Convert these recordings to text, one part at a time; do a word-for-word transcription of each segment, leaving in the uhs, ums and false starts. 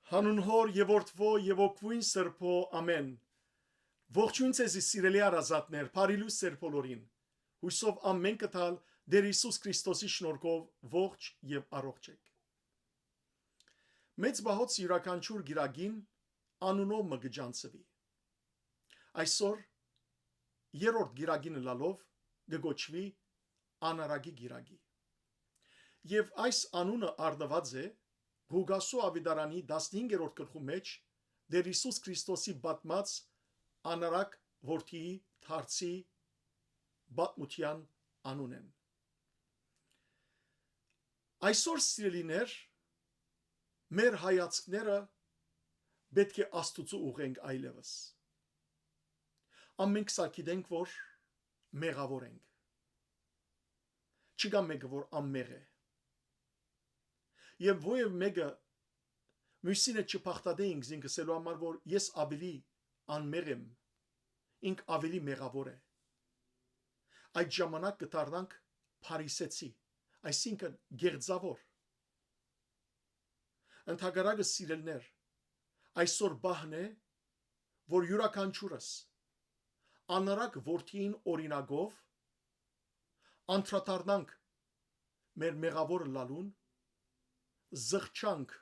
Հանուն Հօր եւ Որդւոյ եւ Հոգւոյն Սրբոյ, ամէն։ Ողջոյն ձեզի, սիրելի հարազատներ, բարի լոյս ձեր բոլորին։ Յուսով ամէն կտալ Տէր Յիսուս Քրիստոսի շնորհքով ողջ եւ առողջ էք։ Մեծ Պահոց իւրաքանչիւր կիրակին անունով մը կը ճանչցուի։ Այսօր երրորդ կիրակին ըլլալով կը կոչուի Անարակի կիրակի։ Եւ այս անունը առնուած է Ղուկասու աւետարանի տասնհինգերորդ գլխու մէջ Տէր Յիսուս Քրիստոսի պատմած անարակ որդիի դարձի պատմութեան անունէն։ Այսօր, սիրելիներ, մեր հայացքները պէտք է Աստուծոյ ուղղենք այլեւս։ Ամէնքս ալ գիտենք, որ մեղաւոր ենք։ Չկայ մէկը, որ անմեղ է։ Եւ ոեւ մէկը մյուսին հետ չփախտատէ ինքզինք, ըսելու համար, որ ես աւելի անմեղ եմ, ինք աւելի մեղաւոր է։ Այդ ժամանակ կը դառնանք փարիսեցի, այսինքն՝ կեղծաւոր։ Ընդհակառակը, սիրելիներ, այսօր պահն է, որ իւրաքանչիւրս անարակ որդիին օրինակով անդրադառնանք մեր մեղաւոր ըլլալուն, զղջանք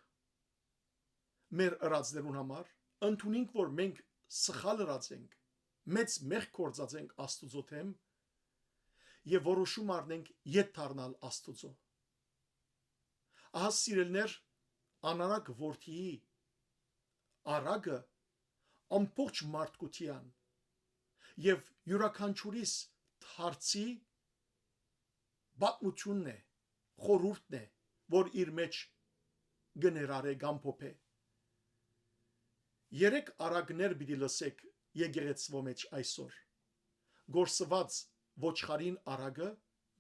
մեր ըրածներուն համար, ընդունինք, որ մենք սխալ ըրած ենք, մեծ մեղք գործած ենք Աստուծոյ դէմ, եւ որոշում առնենք ետ դառնալ Աստուծոյ։ Ահա, սիրելիներ, անարակ որդիի արագը ամբողջ մարդկութեան եւ իւրաքանչիւրիս դարձի պատմութիւնն է, խորհուրդն է, որ իր մէջ կը ներառէ կամ փոփէ։ Երեք արագներ պիտի լսեք եկեղեցւոյ մէջ այսօր. գործուած ոչխարին արագը,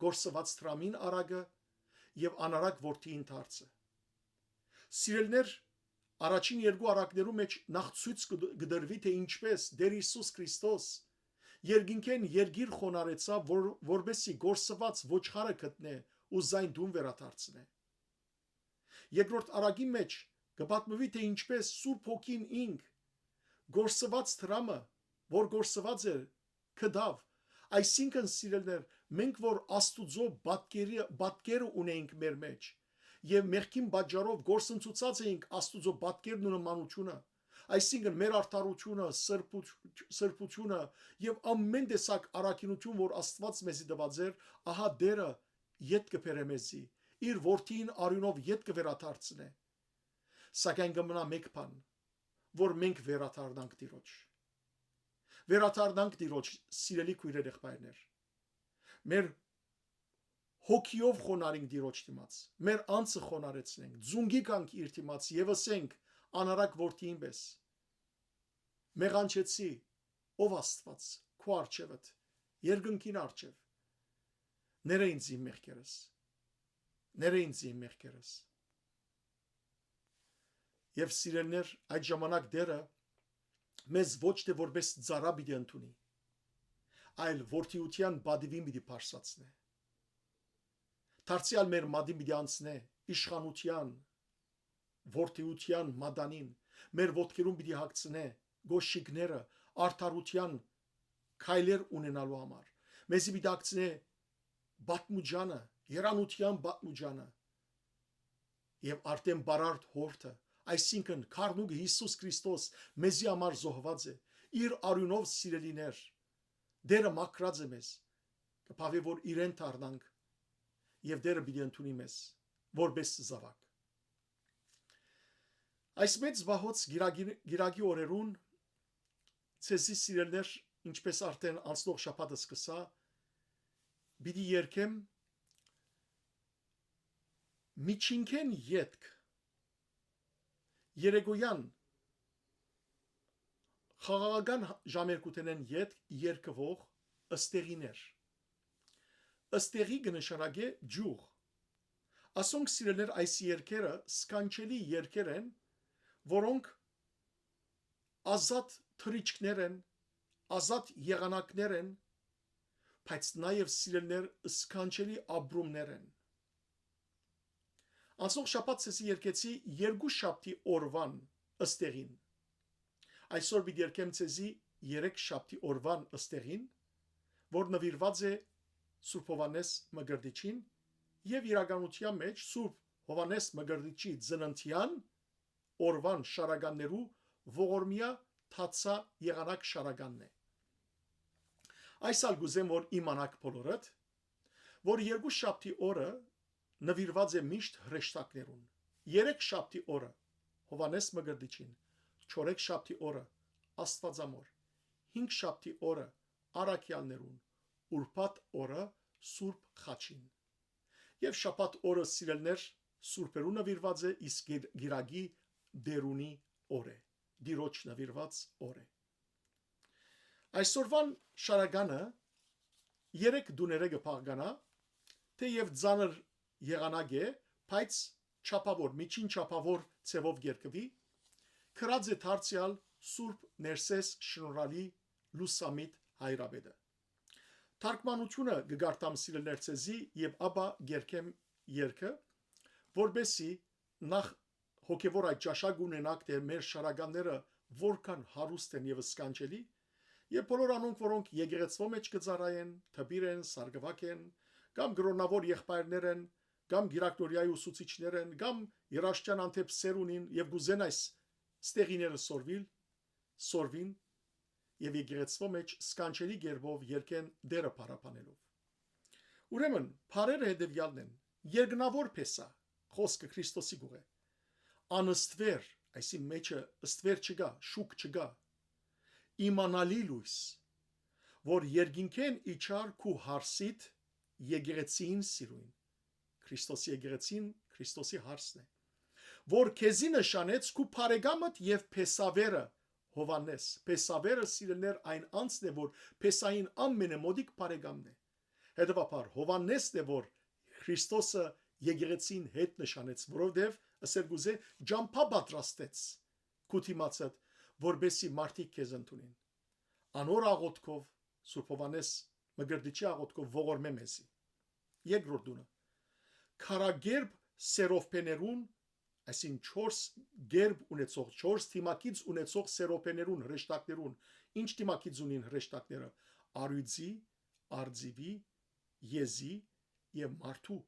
գործուած դրամին արագը եւ անարակ որդիին դարձը։ Սիրելիներ, առաջին երկու արագներու մէջ նախ ցոյց կը, կը տրուի, թէ ինչպէս Տէր Յիսուս Քրիստոս երկինքէն երկիր խոնարհեցաւ, որ, որպեսզի գործուած ոչխարը գտնէ ու զայն տուն վերադարձնէ։ Երկրորդ արագի մէջ կը պատմուի, թէ ինչպէս Սուրբ Հոգին ինք գործուած դրամը, որ գործուած էր, գտաւ։ Այսինքն, սիրելիներ, մենք որ Աստուծոյ պատկերի, պատկերը ունեինք մեր մէջ եւ մեղքին պատճառով գործընծուցած էինք Աստուծոյ պատկերն ու նմանութիւնը, այսինքն՝ մեր արդարութիւնը, սրբութ-, սրբութիւնը եւ ամէն տեսակ առաքինութիւն, որ Աստուած մեզի տուած էր, ահա Տէրը ետ կը բերէ մեզի, իր որդիին արիւնով ետ կը վերադարձնէ։ Սակայն կը մնայ մէկ բան, որ մենք վերադառնանք Տիրոջ։ Վերադառնանք Տիրոջ, սիրելի քոյրեր, եղբայրներ։ Մեր հոգիով խոնարհենք Տիրոջ դիմաց, մեր անձը խոնարհեցնենք, ձունկի գանք իր դիմաց եւ ըսենք անարակ որդիին պէս. «Մեղանչեցի, ով Աստուած, քու առջեւդ, երկնքին առջեւ, ներէ ինձ իմ մեղքերս, ներէ ինձ իմ մեղքերս»։ Եւ, սիրելիներ, այդ ժամանակ Տէրը մեզ ոչ թէ որպէս ծառայ պիտի ընդունի, այլ որդիութեան պատիւին պիտի բարձրացնէ։ Դարձեալ մեր մատին պիտի անցնէ իշխանութեան, որդիութեան մատանին, մեր ոտքերուն պիտի հագցնէ կոշիկները, արդարութեան քայլեր ունենալու համար։ Մեզի պիտի հագցնէ պատմուճանը, երանութեան պատմուճանը։ Եւ արդէն բարարդ յորթը, այսինքն՝ քարնուկը Յիսուս Քրիստոս, մեզի համար զոհուած է, իր արիւնով, սիրելիներ, Տէրը մաքրած է մեզ, կը բաւէ, որ իրեն դառնանք եւ Տէրը պիտի ընդունի մեզ որպէս զաւակ։ Այս մեծ Պահոց կիրակի, կիրակի օրերուն, ձեզի, սիրելիներ, ինչպէս արդէն անցնող շաբաթը սկսա, պիտի երգեմ Միջինքէն ետք, երեկոյան խաղաղական ժամերգութենէն ետք երգուող «Ըստեղիներ»։ «Ըստեղի» կը նշանակէ ջուղ։ Ասոնք, սիրելիներ, այս երգերը սքանչելի երգեր են, որոնք ազատ թռիչքներ են, ազատ եղանակներ են, բայց նաեւ, սիրելիներ, սքանչելի ապրումներ են։ Անցնող շաբաթ ձեզի երգեցի երկու շաբթի օրուան ըստ տեղին։ Այսօր պիտի երգեմ ձեզի երեք շաբթի օրուան ըստ տեղին, որ նուիրուած է Սուրբ Յովհաննէս Մկրտիչին եւ իրականութեան մէջ Սուրբ Յովհաննէս Մկրտիչի ծննդեան օրուան շարականներու ողորմեայ թացայ եղանակ շարականն է։ Այս ալ կ'ուզեմ որ իմանաք բոլորդ, որ երկու շաբթի օրը նուիրուած է միշտ հրեշտակներուն։ Երեք շաբթի օրը Յովհաննէս Մկրտիչին, չորեքշաբթի օրը Աստուածամոր, հինգշաբթի օրը առաքեալներուն, ուրբաթ օրը Սուրբ Խաչին։ Եւ շաբաթ օրը, սիրելներ, սուրբերու նուիրուած է, իսկ գիր-, գիրագի Տէրունի օր է, Տիրոջ նուիրուած օր է։ Այսօրվան շարականը երեք տուներէ կը բաղկանայ, թէեւ ծանր եղանակ է, բայց չափաւոր, միջին չափաւոր ձեւով կերկուի, գրած է դարձեալ Սուրբ Ներսէս Շնորհալի լուսամիտ հայրապետը։ Թարգմանութիւնը կը կարդամ, սիրելներ, ձեզի եւ ապա կերգեմ երգը, որպեսզի նախ հոգեվոր այդ ճաշակ ունենաք, թէ մեր շարականները որքան հարուստ են եւ սքանչելի, եւ բոլոր անոնք, որոնք եկեղեցւոյ մէջ կը ծառայեն, դպիր են, սարկուակ են, կամ կրօնաւոր եղբայրներ են, կամ կիրակնորիայի ուսուցիչներ են, կամ երաժշտական հանդէպ սեր ունին եւ կ'ուզեն այս ստեղիները սորվիլ, սորվին եւ եկեղեցւոյ մէջ սքանչելի կերպով երգեն Տէրը փառաբանելով։ Ուրեմն, բառերը հետեւեալն են. երկնաւոր փեսա, խօսքը Քրիստոսի կուղ է, անստվեր, այսին մեջը ստվեր չկայ, շուք չկայ, իմանալի լոյս, որ երկինքէն իջար քու հարսիդ եկեղեցին սիրուն։ Քրիստոսի եկեղեցին Քրիստոսի հարսն է, որ քեզի նշանեց քու բարեկամդ եւ փեսավերը Յովհաննէս։ Փեսավերը, սիրելներ, այն անձն է, որ փեսային ամենամօտիկ բարեկամն է։ Հետեւաբար, Յովհաննէսն է, որ Քրիստոսը եկեղեցին հետ նշանեց, որովհետեւ, ըսել կ'ուզէ, ճամբայ պատրաստեց քու դիմացդ, որպեսզի մարդիկ քեզ ընդունին։ Անոր աղօթքով, Սուրբ Յովհաննէս Մկրտիչի աղօթքով ողորմէ մեզի։ Երկրորդ տունը. քարակերպ սերովբեներուն, այսինքն չորս կերպ ունեցող, չորս դիմագիծ ունեցող սերովբեներուն, հրեշտակներուն։ Ինչ դիմագիծ ունին հրեշտակները։ Առիւծի, արծիւի, եզի եւ մարդու։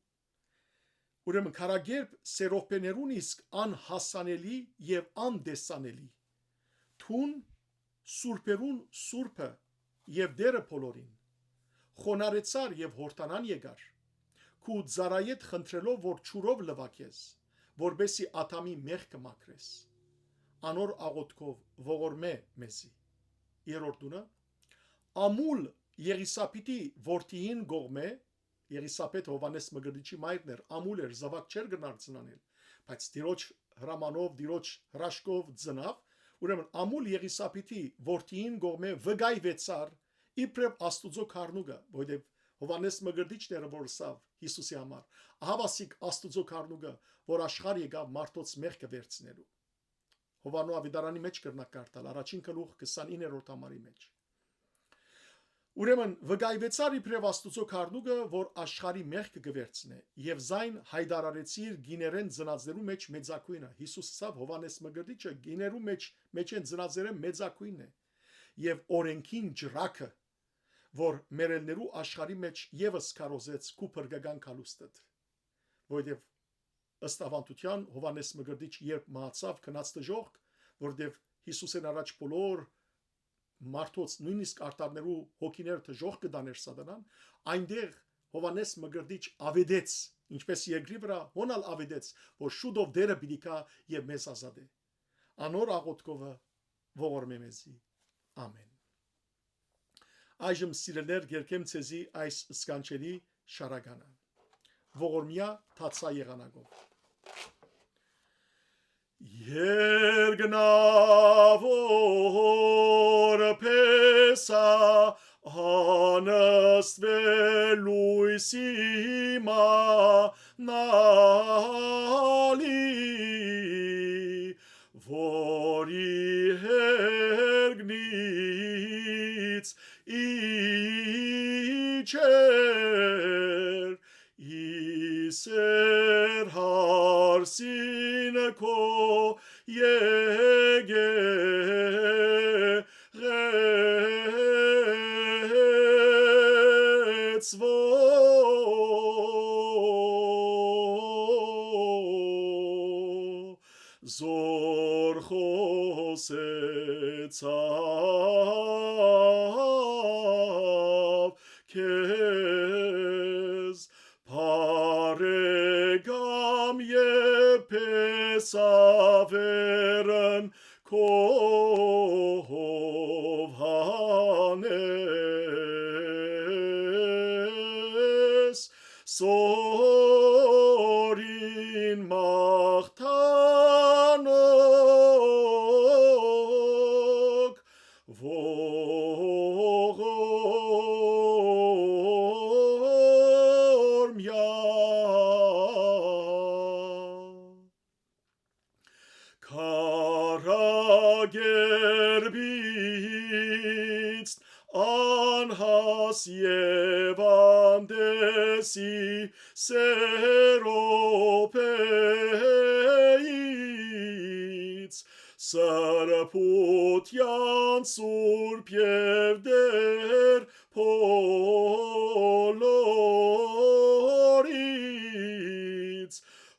Ուրեմն քարակերպ սերովբեներուն իսկ անհասանելի եւ անտեսանելի, թուն սուրբերուն սուրբը եւ Տէրը բոլորին, խոնարհեցար եւ Յորդանան եկար, քու ծառայէդ խնդրելով որ ջուրով լուայ քեզ, որպեսզի Ադամի մեղքը մաքրես։ Անոր աղօթքով ողորմէ մեզի։ Երրորդ տունը. ամուլ Եղիսաբիթի որդիին կողմէ, Եղիսաբեթ Յովհաննէս Մկրտիչի մայրն էր, ամուլ էր, զաւակ չէր կրնար ծնանել, բայց Տիրոջ հրամանով, Տիրոջ հրաշքով ծնաւ, ուրեմն ամուլ Եղիսաբիթի որդիին կողմէ վկայուեցար իբրեւ Աստուծոյ գառնուկը, որովհետեւ Յովհաննէս Մկրտիչն էր, որ ըսաւ Յիսուսի համար. «Ահա ասիկ Աստուծոյ գառնուկը, որ աշխարհ եկաւ մարդոց մեղքը վերցնելու»։ Յովհաննու աւետարանի մէջ կրնաք կարդալ, առաջին գլուխ քսանիններորդ համարի մէջ։ Ուրեմն, վկայուեցար իբրեւ Աստուծոյ գառնուկը, որ աշխարհի մեղքը կը վերցնէ, եւ զայն յայտարարեցիր գիներէն ծնածներու մէջ մեծագոյնը։ Յիսուս ըսաւ, Յովհաննէս Մկրտիչը գիներու մէջ, մէջէն ծնածներէն մեծագոյնն է, եւ օրէնքին ջրակը, որ մեռելներու աշխարհի մէջ եւս քարոզեց քու փրկական գալուստդ։ Որովհետեւ, ըստ աւանդութեան, Յովհաննէս Մկրտիչ երբ մահացաւ, գնաց դժոխք, որովհետեւ Յիսուսէն առաջ բոլոր մարդոց, նոյնիսկ արդարներու հոգիները դժոխք կը տանէր սատանան, այնտեղ Յովհաննէս Մկրտիչ աւետեց, ինչպես երկրի վրայ, հոն ալ աւետեց, որ շուտով Տէրը պիտի գայ եւ մեզ ազատէ։ Անոր աղօթքովը ողորմէ մեզի։ Ամէն։ Այժմ, սիրելներ, կերգեմ ձեզի այս սքանչելի շարականը, ողորմեայ թացայ եղանակով։ Երկնաւոր փեսա անստվե լոյսի մանալի, որի հերգնից իջեր Իսեր հարսին քո եկեղեցուոյ զոր խօսեցաւ քեզ, բարեկամ Եփեսավերն քով հանես, զորին մաղթանօք ողորմեալ։ Քարակերպից անհաս եւ անտեսի սերոբեից, սրբութեան սուրբ եւ դեռ բոլորից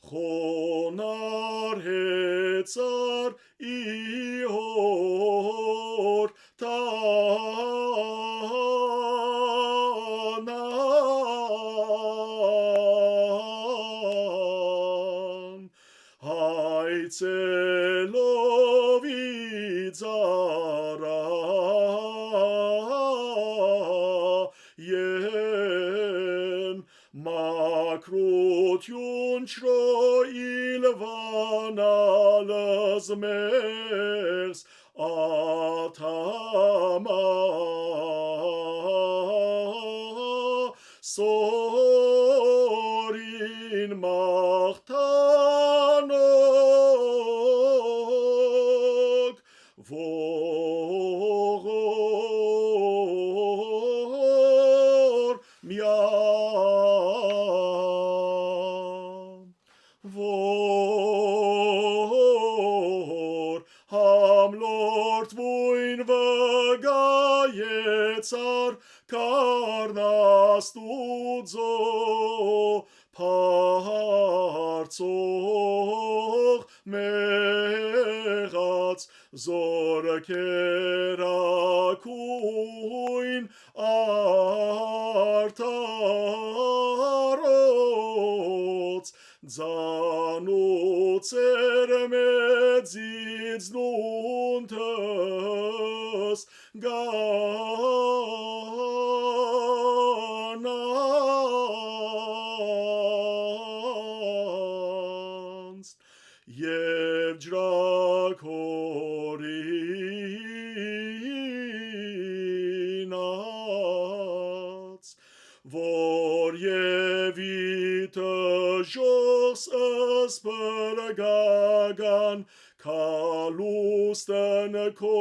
խոնար հեծար ի յորդանան, հայցելով ի ծառայեն, մաքրութիւն չրոյլվանալս մեղս Ադամա, զորին մաղթանօք ողորմեալ, որ համլորդ վոյն վկայեցար քարն Աստուծոյ, բարձող մեղած զոր քերակոյն արդարոց, ծանուցեր մեծիցնուն դսկանանց, եւ ջրակորինած, որ եւ ի դժոխս սպրգական գալուստն քո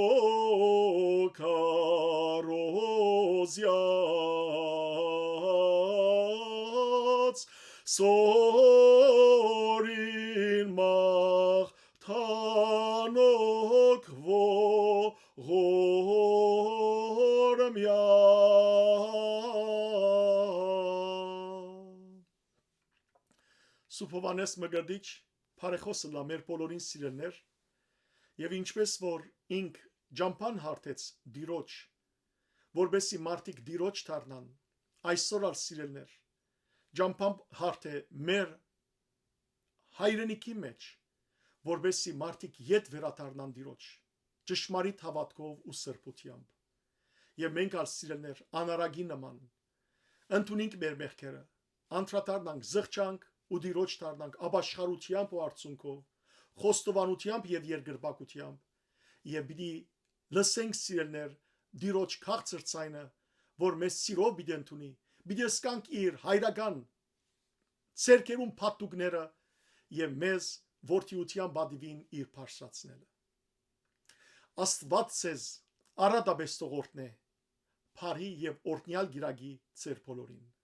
քարոզեաց, զորին մաղթանօք ողորմեալ։ Սուրբ Յովհաննէս Մկրտիչ բարեխօս ըլլայ մեր բոլորին, սիրելիներ, եւ ինչպէս որ ինք ճամբան հարթեց Տիրոջ, որպեսզի մարդիկ Տիրոջ դառնան, այսօր ալ, սիրելիներ, ճամբան հարթէ մեր հայրենիքի մէջ, որպեսզի մարդիկ ետ վերադառնան Տիրոջ, ճշմարիտ հաւատքով ու սրբութեամբ։ Եւ մենք ալ, սիրելիներ, անարակի նման ընդունինք մեր մեղքերը, անդրադառնանք, զղջանք ու Տիրոջ դառնանք ապաշխարութեամբ ու արցունքով, խոստովանութեամբ եւ երկրպագութեամբ, եւ պիտի լսենք, սիրելիներ, Տիրոջ քաղցր ձայնը, որ մեզ սիրով պիտի ընդունի, պիտի զգանք իր հայրական ձեռքերուն փաթթուկները եւ մեզ որդիության պատիւին իր բարձրացնելը։ Աստուած ձեզ առատապէս թող օրհնէ, բարի եւ օրհնեալ կիրակի ձեր բոլորին։